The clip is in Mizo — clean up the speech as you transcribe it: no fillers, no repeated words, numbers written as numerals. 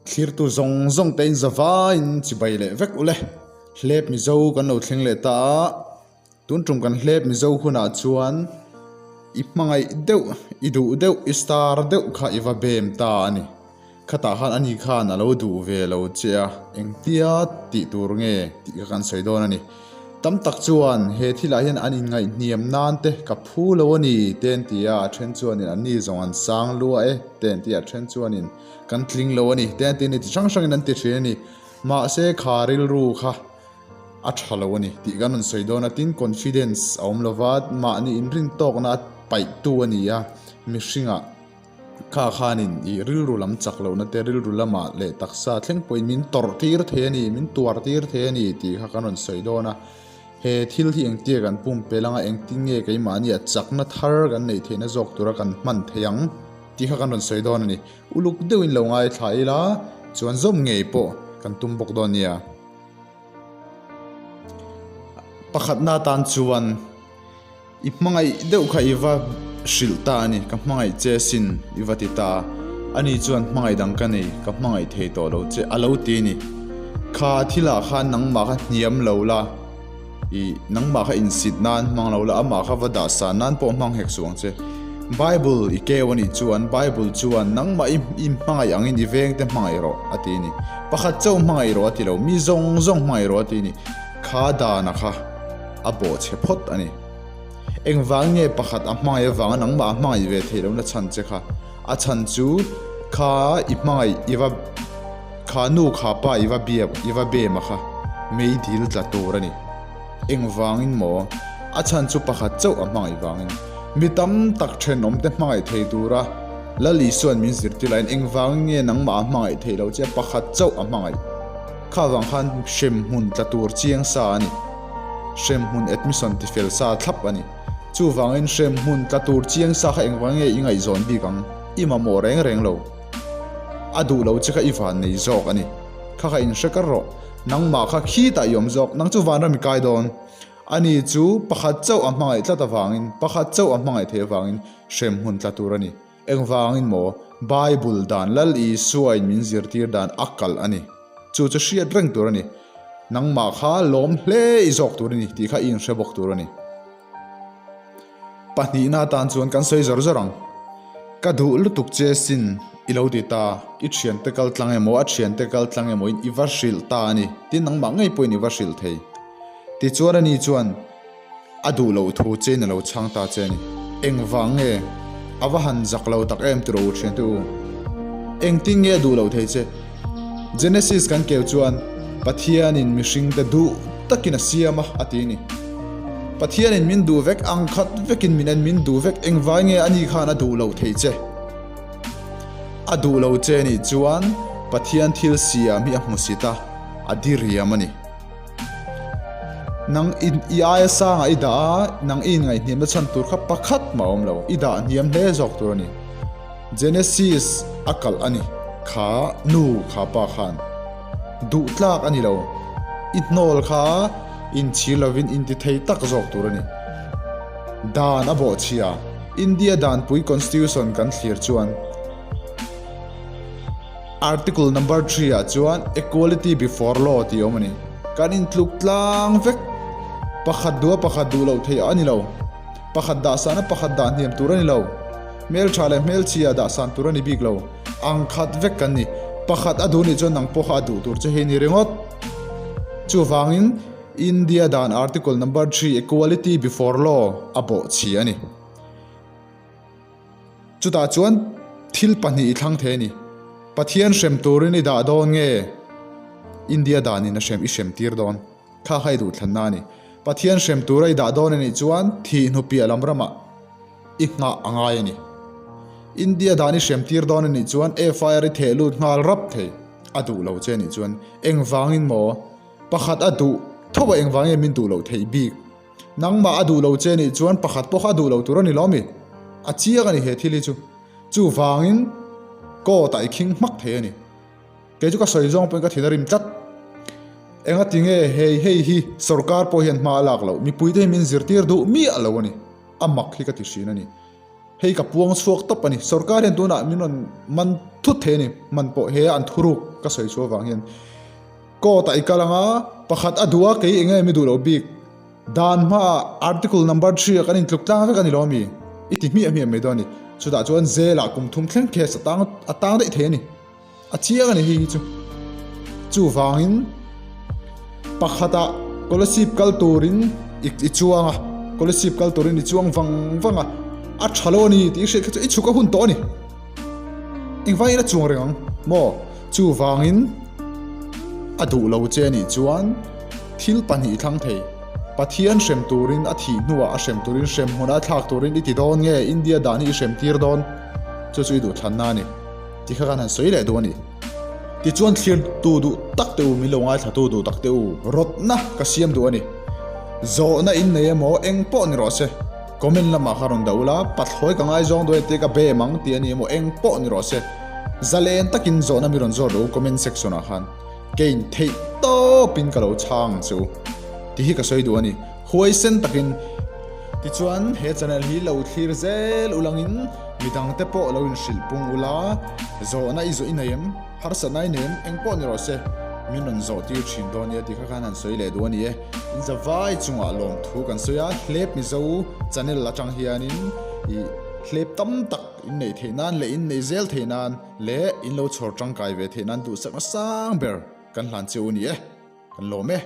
Thlirtu zawng zawng te in zavaiin chibai leh vek ule. Hlep Mizo kan lo thleng leh ta a, tun tum kan hlep Mizo hunah chuan i hmangaih deuh, i duh deuh, i star deuh kha i va bem ta a ni. Khatah khan ani khan a lo duh ve lo che a, engtia tih tur nge tih kha kan sawi dawn a ni. Tam tak chuan he thilah hian an inngaihhniam nan te ka phu lo a ni te an ti a, a then chuanin an ni zawng an sang lua e te an ti a, a then chuanin kan tling lo a ni te an ti a ni, chi hrang hrangin an ti thin a ni. Mahse kha rilru kha a tha lo a ni tih kan rawn sawi dawn a, tin confidence a awm lova mahni inrintawkna a paihtu a ni a, mihringah. Kha khanin i rilru lam chak lohna te rilru lamah leh taksa thleng pawhin min tawrh tir thei a ni, min tuar tir thei a ni tih kha kan rawn sawi dawn a. He thil hi engtia kan pumpelh anga engtin nge keimahnia chakna thar kan neih theihna zawk tura kan hman thei ang tih kha kan rawn sawi dawn a ni. Uluk deuhin lo ngaithla ila chuan zawm ngei pawh kan tum bawk dawn nia. Pakhatna atan chuan. I hmangaih deuh kha i va hrilh ta a ni, ka hmangaih che sin i va ti ta a. Ani chuan hmangaih dang ka nei, ka hmangaih thei tawh lo che a lo ti a ni. Kha thilah khan nangmah kha hniam lo la, i nangmah kha insit nan hmang lo la, amah kha va dah san nan pawh hmang hek suh ang che. Bible i keu a nih chuan Bible chuan nangmah i hmangaih angin i vengte hmangaih rawh a ti a ni. Pakhat chauh hmangaih rawh a ti lo, mi zawng zawng hmangaih rawh a ti a ni. Kha dana kha. a bawh chhe phawt a ni. Engvang nge pakhat a hmangaih avanga nangmah a hmangaih ve theih lohna chhan che kha? A chhan chu kha i hmangaih i va kha nu kha pa i va biak i va bem a kha mei dil tla tur a ni. Engvangin maw? A chhan chu pakhat chauh a hmangaih vangin. Mi tam tak thenawmte hmangaih thei tura Lal Isua'n min zirtir laiin engvangin nge nangmah a hmangaih theih loh che pakhat chauh a hmangaih? Kha vang khan hremhmun tla tur chiang sa a ni. Hremhmun admission ti fel sa thlap a ni. Chuvangin hremhmun tla tur chiang sa kha engvang nge i ngaihzawn bik ang? I mamawh reng reng lo. A duh lo che kha i van nei zawk a ni. Kha kha inhre kar rawh. Nangmah kha khitah i awm zawk. Nang chu vanram i kai dawn. Ani chu pakhat chauh a hmangaih tlat avangin, pakhat chauh a hmangaih theih avangin hremhmun tla tur a ni. Engvangin maw? Bible dan Lal Isuain min zirtir dan a kalh a ni. Chu chu hriat reng tur a ni. Nangmah kha lawm hle i zawk tur a ni tih kha i inhre bawk tur a ni. Pahnihna atan chuan kan sawi zawr zawr ang. Ka duh lutuk che sin i lo ti ta, i thiante kal tlang emaw a thiante kal tlang emawin i va hrilh ta a ni. Tin nangmah ngei pawhin i va hrilh thei. Tichuan ani chuan. A duh loh thu chein a lo chhang ta che a ni. Engvang nge? A va han zak lo tak em tiraw u thiante u? Engtin nge a duh loh thei che? Genesis kan keu chuan Pathianin mihringte duh takin a siam a, a ti a ni. Pathianin min duh vek ang khat vekin min en min duh vek engvai nge ani khan a duh loh thei che? A duh lo che nih chuan Pathian thil siam hi a hmusit a, a diriam a ni. Nang in i aia sangah i dah a, nang i inngaihhniamna chhan tur kha pakhat mah a awm lo, i dah hniam hle zawk tur a ni. Genesis a kalh a ni, kha nu kha pa khan duh tlak a ni lo, i hnawl kha inchhir lovin inti thei tak zawk tur a ni. Dan a bawhchhia, India danpui Constitution kan thlir chuan, Article number 3 ah chuan equality before law tih a awm a ni. Kan intluk tlang vek. Pakhat duh a pakhat duh loh theih a ni lo. Pakhat dah san a pakhat dah hniam tur a ni lo. Hmeltha leh hmelchhia dah san tur a ni bik lo. Ang khat vek kan ni. Pakhat a duh nih chuan nang pawh kha a duh tur che hi a ni ringawt. Chuvangin India dan article number 3 equality before law a bawhchhi a ni. Chutah chuan thil pahnih i thlang thei a ni. Pathian hrem turin i dah dawn nge India danin a hrem i hrem tir dawn? Kha kha i duhthlanna a ni. Pathian hrem tura i dah dawn a nih chuan thih hnu piah lam ramah i nghah a ngai a ni. India dan i hrem tir dawn a nih chuan FIR i theh lut nghal rap thei a duh lo che a nih chuan engvangin maw pakhat a duh tho a engvangin min duh loh theih bik? Nangmah a duh lo che nih chuan pakhat pawh kha a duh lo tur a ni lo mi? A chiang a ni he thil hi chu. Chuvangin court ah i khing hmak thei a ni. Kei chu ka sawi zawng pawhin ka thin a rim tlat. Enga ti nge hei hei hi sorkar pawh hian hma a lak loh? Mipuite hi min zirtir duh miah lo a ni. A mak hi ka ti hrin a ni. Hei ka puang chhuak tawp a ni. Sorkar hian tunah min rawn man thut thei a ni. Man pawh he an thuruk ka sawi chhuah avang hian court ah i kal ang a, pakhat a duh a kei eng nge mi duh loh bik. Dan hmaah article number three ah kan intluk tlang vek a ni lo ami? I ti hmiah hmiah mai dawn a ni. Chutah chuan jail ah kum thum thleng case a tang a tang daih thei a ni. A chiang a ni hei hi chu. Chuvangin pakhatah Kolasib kal turin i i chuang a, Kolasib kal turin i chuang vang vang a, a tha lo a ni tih i hriat kha chu i chhuk a hun tawh a ni. Engvangin a chuang reng ang maw? Chuvangin a duh lo che a nih chuan thil pahnih i thlang thei. Pathian hrem turin a thih hnuah a hrem turin hrem hmunah a thlak turin i ti dawn nge India dan hi i hrem tir dawn? Chu chu i duhthlanna a ni. Ti kha kan han sawi leh duh a ni. Tichuan thlirtu duh tak te u, min lo ngaithlatu duh tak te u, rawtna ka siam duh a ni. Zawhna in nei emaw eng pawh ni rawh se, comment lamah kha rawn dah ula, pathlawi ka ngaizawng dawn e tih ka bem ang tih a ni emaw eng pawh ni rawh se, zalen takin zawhna mi rawn zawt rawh u comment section ah khan keiin theih tawpin ka lo chhang ang che u tih hi ka sawi duh a ni. Huaisen takin. Tichuan he channel hi lo thlir zel ulangin midangte pawh lo inhrilh pung ula, zawhna i zawh i nei em? Harsatna i nei em? Eng pawh ni rawh se, min rawn zawh tir thin dawn nia tih kha khan han sawi leh duh a ni e. In zavai chungah lawmthu kan sawi a, hlep Mizo channel atang hianin i hlep tam tak in neih theih nan leh in nei zel theih nan leh in lo chhawr tangkai ve theih nan duhsakna sang ber kan hlan che u a ni e. Kan lawm e.